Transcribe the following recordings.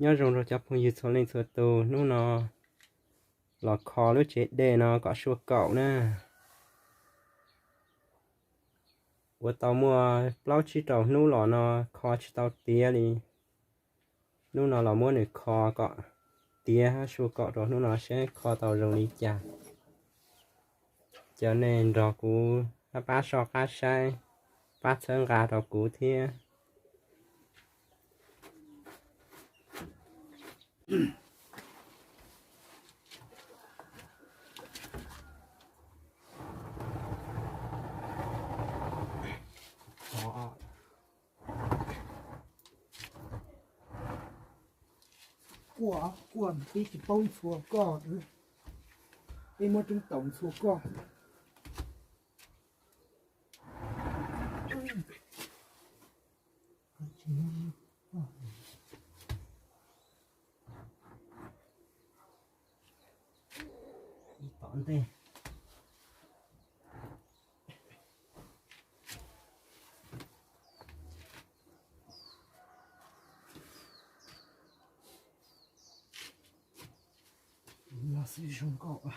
Nyob zoo rau cov phooj ywg txhua leej txhua tus, hnub no los kho lub tsev dej no kom sua kaum na. Ua tau muaj plaub tsib rau hnub los no kho tsis tau tiav li. Hnub no los muab nws kho kom tiav sua kaum rau hnub no seb kho tau zoo li cas. Cov nej nrog kuv pab soj qab saib, pab txhawb nqa rau kuv thiab. Kuaj, kuaj peb tsis paub ntxhua koj, peb muab roob taus ntxhua koj. Ib tom ntej. Los xij zoo nkauj.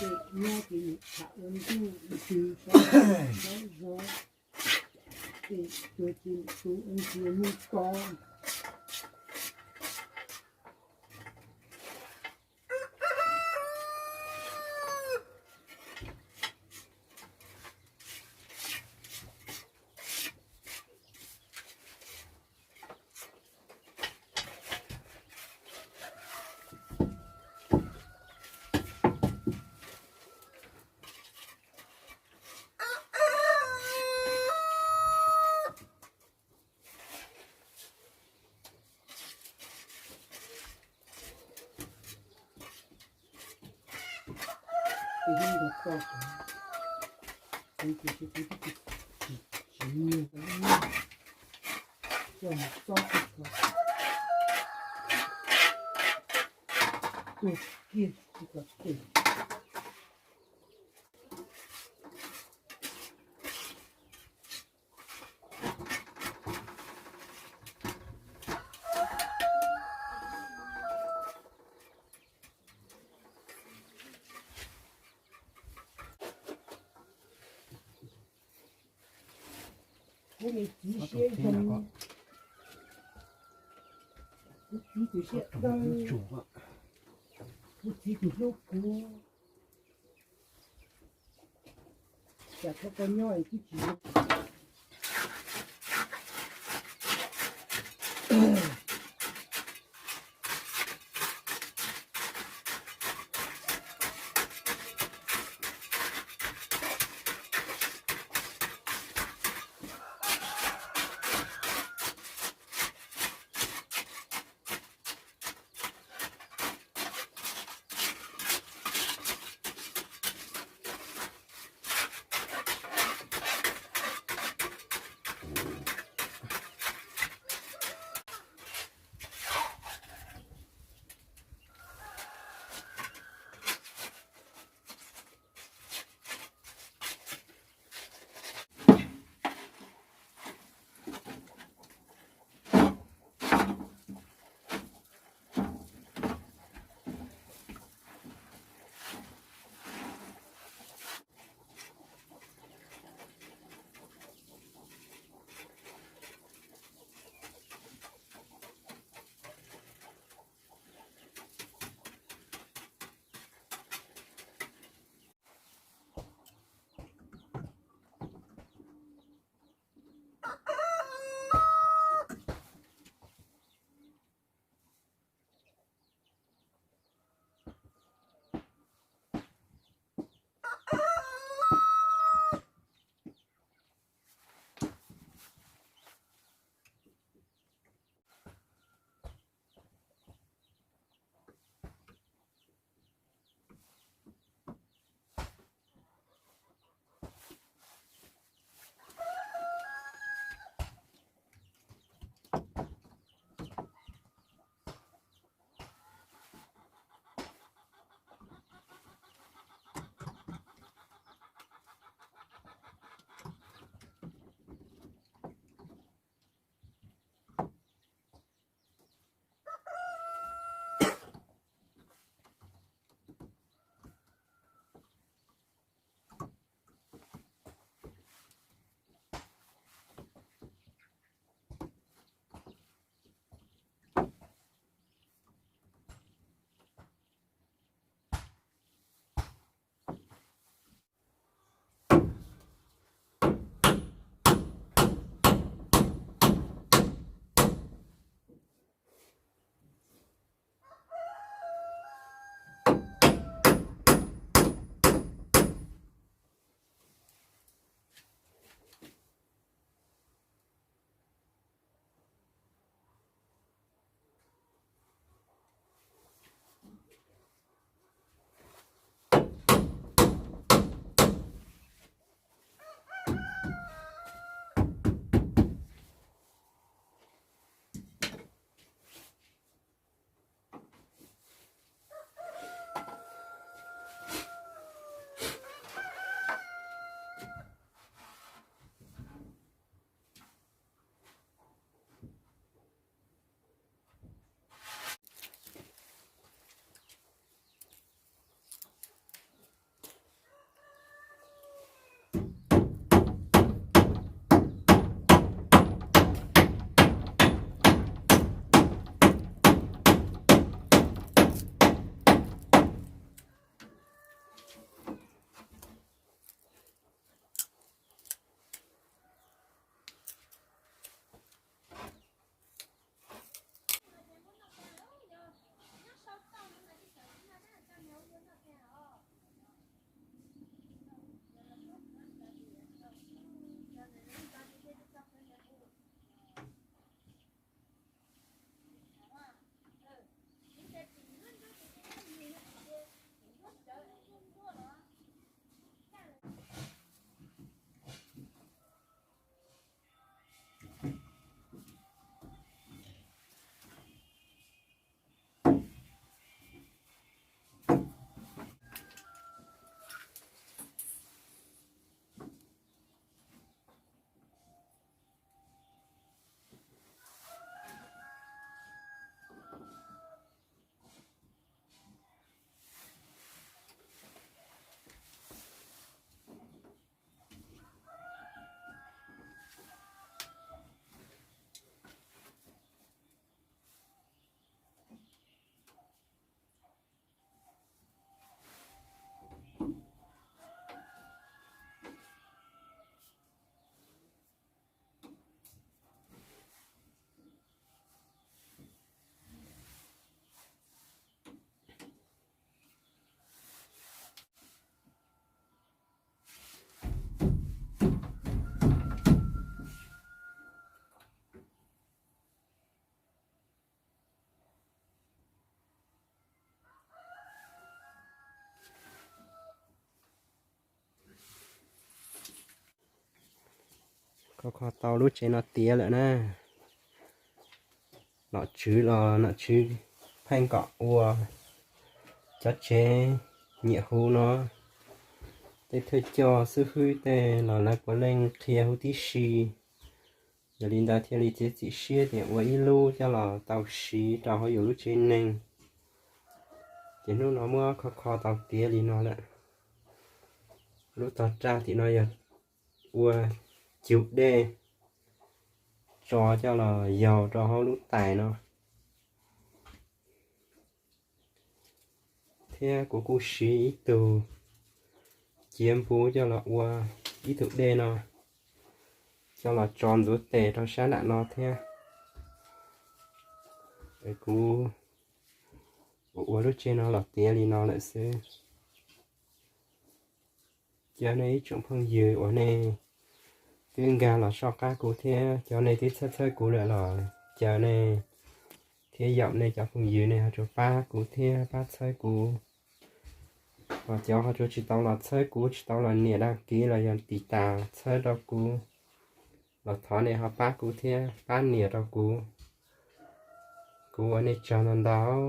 Ces nyob ces nws tham ua ntuj ntws saib saib zov, ces tuag ces nws tus ua ntuj mus tod. Tus ntawd to, tus ntawd tsis tsis tsis tsis tsis nyiag, coj mus txob tib ko, tuag kiag tib ko tej. Kuv niam txiv siab zoo, kuv txiv tus siab dawb, kuv txiv tus hlub kuv, tsam koj nyob twb tsis zoo. Kho kho tau lub tsev no tiav lawm na. Nom tswv los nom tswv pheej kom ua cov tsev nyiam hu no, tej thawj coj xib hwb tej los lawv puav leej qhia huv tib si. Yog li ntawd thiaj li txiav txim siab tias ua ib lub coj los tau siv rau hauv yus lub tsev neeg. Ces hnub no muab kho kho tau tiav li no lawm. Lub tog raj tim no yog ua cug dej tso coj los yaug rau hauv lub tais no. Thiab kuv kuj siv ib tug ciav npub coj los ua ib tug dej no, coj los tso ntxuav tes rau sab nram no thiab. Kuv ua lub tsev no los tiav li no lawm xwb. Cov nej ib tsoom phooj ywg uas nej twb nkag los soj qab kuv thiab cov nej twb txhawb txhawb kuv lawm los caw nej thiab yaum nej cov phooj ywg nej ho tsuas pab kuv thiab pab txhawb kuv. Ho cov ho tsuas tsis tau los txhawb kuv, tsis tau los nias dag kiv los yog tiv tas txhawb rau kuv los thov nej ho pab kuv thiab pab nias rau kuv. Kuv ua nej tsaug ntau ntau.